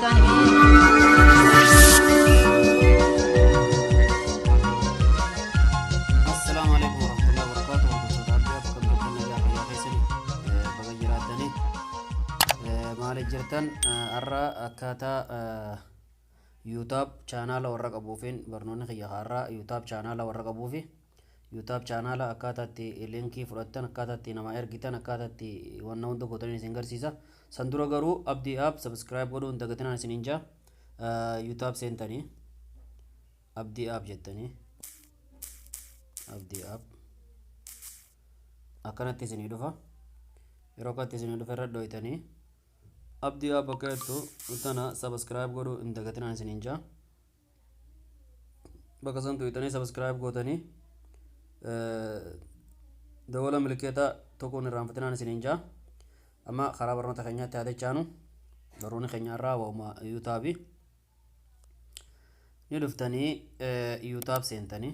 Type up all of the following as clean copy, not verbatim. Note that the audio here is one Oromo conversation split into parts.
Jirtanii. Assalaamu alaikum warahmatullahi wabarakatuh. Hordoftoota Abdii App, akkam jirtan? Nagaa fayyaa keessanii? Baga jiraattanii. Maali jirtan? Har'a akkaataa YouTube chaanaala warra qabuufiin barnoonni kiyya har'a YouTube chaanaala warra qabuufi YouTube chaanaala akkaataa itti linkii fudhattan, akkaataa itti nama ergitan, akkaataa itti wanna hunda gootanii isin garsiisa. San dura garuu Abdii App subscribe godhuu hin dagatinaan isiniin jaa. YouTube seentanii Abdii App jettanii, Abdii App akkanatti isinii dhufa. Yeroo akkanatti isinii dhufa irra dhoytanii Abdii App bakka jettu tana subscribe godhuu hin dagatinaan isiniin jaa. Bakka san tuqxanii subscribe gootanii dawala milkeeta tokkoon irraanfatinaan isiniin jaa. Amma karaa barnoota keenyaatti haa dachaanu. Barnoonni keenya irraa waa'uma YouTube ni dhuftanii YouTube seentanii,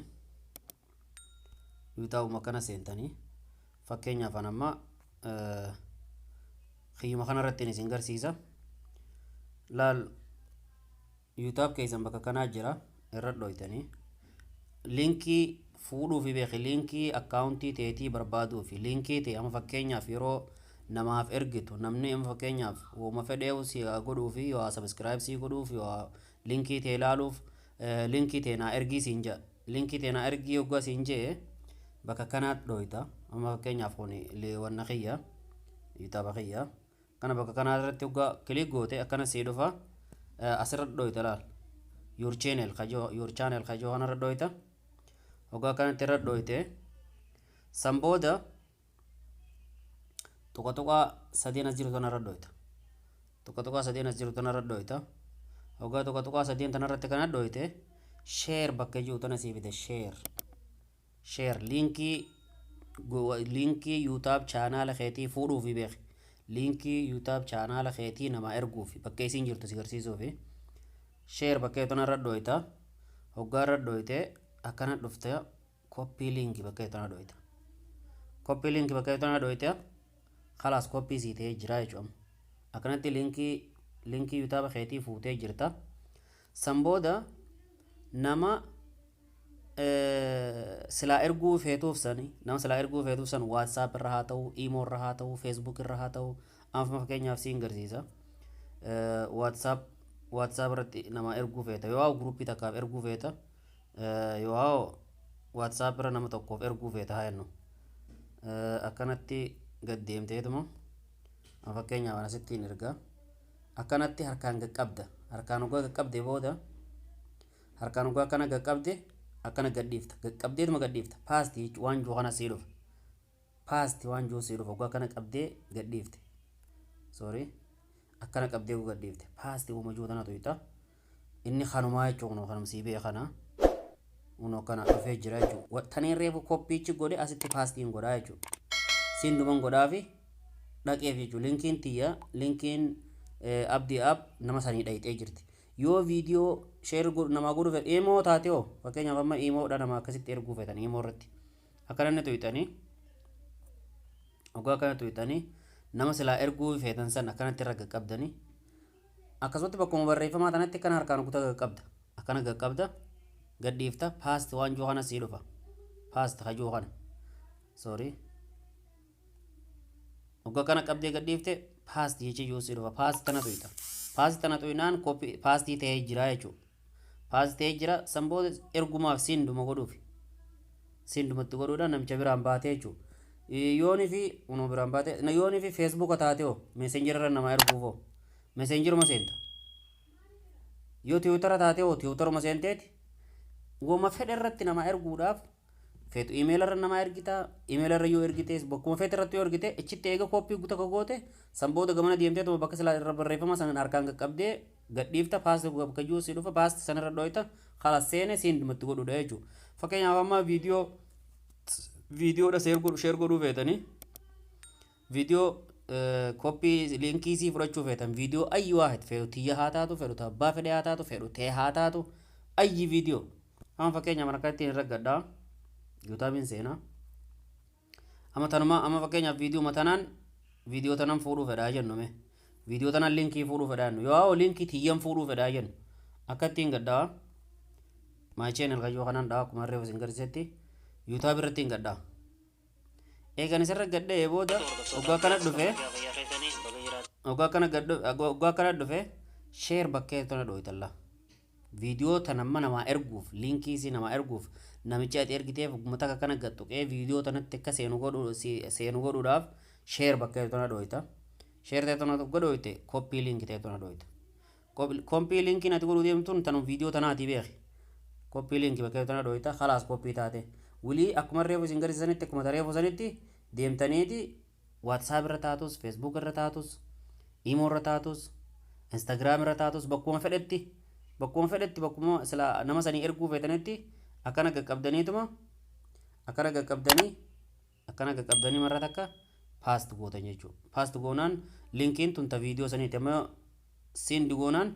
YouTubeuma kana seentanii, fakkeenyaaf an amma kiyyuma kana irratti isin garsiisa. Laal, YouTube keessan bakka kanaa jira, irra dhoytanii linkii fuudhuu fi beeki, linkii akkaawuntii teetii barbaaduu fi linkii ta'e amma fakkeenyaaf yeroo namaaf ergitu, namni amma fakkeenyaaf wooma fedheewu si godhuu fi yoo subscribe si godhuuf, yoo linkii ta'e ilaaluuf, linkii ta'e naa ergii siin jedha. Linkii ta'e naa ergii yoggaa siin jedhe bakka kanaa dhoyta. Amma fakkeenyaaf kun wanna kiyya, YouTube kiyya kana bakka kanaa irratti yoggaa click goote akkana sii dhufa. Asirra dhoyta. Laal, your channel kajoo, your channel kajoo kanarra dhoyta. Hoggaa kanatti irra dhoyte, san booda tuqa tuqaa sadeen as jiru tanarra dhoyta. Tuqa tuqaa sadeen as jiru tanarra dhoyta. Hoggaa tuqa tuqaa sadeen tanarratti kana dhoyte, share bakka jiru tana sii fide. Share, share linkii, linkii YouTube chaanaala keetii fuudhuufi beeki, linkii YouTube chaanaala keetii nama erguufi bakka isiin jirtu si garsiisuufi share bakka tanarra dhoyta. Hoggaa irra dhoyte akkana dhufte, copy link bakka tana dhoyta. Copy link bakka tana dhoyte, khalaas, copy sii ta'ee jira jechuudha. Akkanatti linkii YouTube keetii fuutee jirta. San booda nama silaa erguu feetuuf sani, nama silaa erguu feetuuf san, WhatsApp irra haa ta'u, Imo irra haa ta'u, Facebook irra haa ta'u, amma fakkeenyaaf siin garsiisa. WhatsApp irratti nama erguu feeta, yoo groupii takkaaf erguu feeta, yoo WhatsApp irra nama tokkoof erguu feeta haa jennu, akkanatti gad deemteetuma fakkeenyaaf asittiin ergaa akkanatti harkaan qaqqabda. Harkaan hoggaa qaqqabde booda, harkaan hoggaa akkana qaqqabde, akkana gadhiifta. Qaqqabdeetuma gadhiifta, paste waan jiru kana sii dhufa. Paste waan jiru sii dhufa. Hoggaa akkana qabdee gadhiifte, sorry, akkana qabdee gadhiifte, paste uuma jiru tanatu hixa. Inni kanumaa jechuun kanuma sii bee kana kunoo kana dhufee jira jechuudha. Taniin reefu copyichi godhe asitti pasteiin godhaa jechuudha. Siin duman godhaafi dhaqeef jechuudha. Linkiin tiyya, linkiin Abdii App nama sanii dhayixee jirti. Yoo viidiyoo share namaa godhuu fedhe, Imo taate hoo, fakkeenyaaf amma Imodha nama akkasitti erguu feetan, Imo irratti akkana inni tuyxanii, hoggaa akkana tuyxanii nama silaa erguu feetan san akkanatti irra qaqqabdanii, akkasumatti bakkuma barreeffamaa tanatti akkana harkaan kutaa qaqqabda, akkana qaqqabda, gadhiifta, paste waan jiru kana sii dhufa. Paste hajuu kana, sorry, hoggaa kana qabdee gadhiifte, paste jecha jiru sii dhufa. Paste tana tuyxa. Paste tana tuynaan copy paste ta'ee jira jechuudha. Paste ta'ee jira. San booda ergumaaf senduma godhuufi, sendumatti godhuudhaan namicha biraan baatee jechuudha. Yoonii fi unuu biraan baatee, yoonii fi Facebooka taate hoo, Messenger irra nama erguuf hoo, Messengeruma seenta. Yoo Twittera taate hoo, Twitteruma seenteeti woma fedhe irratti nama erguudhaaf feetu email irra nama ergita. Email irra yoo ergitees, bakkuma feete irratti yoo ergite, achitti eega copy takka goote, san booda gamana deemtee tuma bakka silaa irra barreeffama san harkaan qaqqabdee gadhiifta, paste bakka jiru si dhufa, paste san irra dhoyta, khalas, seene sendumatti godhuudha jechuudha. Fakkeenyaaf amma viidiyoodha share godhuu feetanii, viidiyoo copy linkii sii fudhachuu feetan, viidiyoo ayyi waahid fedhu, tiyya haa taatu, fedhu abbaa fedhe haa taatu, fedhu tee haa taatu, ayyi viidiyoo. Amma fakkeenyaaf harka ittiin irra gadhaa YouTubeiin seenaa. Amma tanuma, amma fakkeenyaaf viidiyoo tanaan, viidiyoo tanan fuudhuu fedhaa jennume. Viidiyoo tanaan linkii fuudhuu fedhaa jennu, yoo linkii tiyyan fuudhuu fedhaa jennu, akka ittiin gaddaa my channel kayyoo kanaan dhaa, akkuma reefu isin garsiisetti YouTube irratti hin gadhaa. Eegan isarra gadhee booda waggaa kana dhufe share bakkee tana dhooytalla. Viidiyoo tana amma namaa erguuf, linkii isii namaa erguuf, namicha ati ergiteef takka kana gad tuqee viidiyoo tanatti akka seenu godhuudhaaf share bakkee tana dhooyta. Share ta'e tana godhooyte, copy link ta'e tana dhooyta. Copy linkiin ati godhuu deemtuun tanum viidiyoo tanaati beeki. Copy link bakkee tana dhooyta, khalaas, copy taate. Wilii akkuma reefu isin garsiisanitti, akkuma reefu sanitti deemtaniiti WhatsApp irra taatus, Facebook irra taatus, Imo irra taatus, Instagram irra taatus, bakkuma fedhetti, bakkuma sila nama sanii erguu feetanitti akkana qaqqabdaniituma, akkana qaqqabdanii marra takka paste gootan jechuudha. Paste goonaan linkiin tun ta viidiyoo saniiti. Amma send goonaan,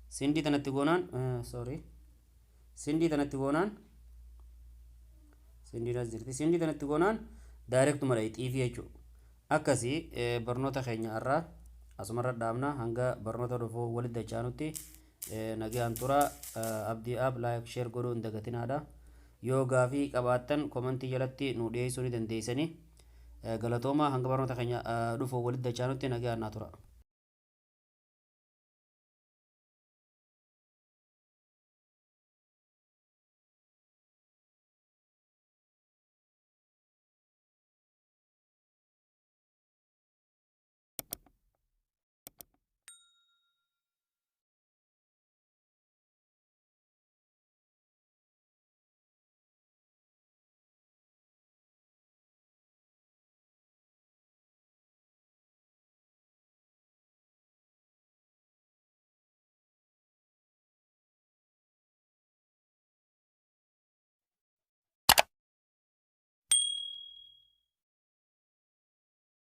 send tanatti goonaan, sorry, send tanatti goonaan, send as jirti, send tanatti goonaan directuma xiifii jechuudha. Akkasii barnoota keenya irraa asumarra dhaabna. Hanga barnoota dhufuu walitti dachaanutti nagaan tura. Abdii App like, share godhuu hin dagatinaadha. Yoo gaafii qabaattan commentii jalatti nu dhiyeessuu ni dandeessanii. Galatooma, hanga barnoota keenya dhufuu walitti dachaanutti nagaan naa tura.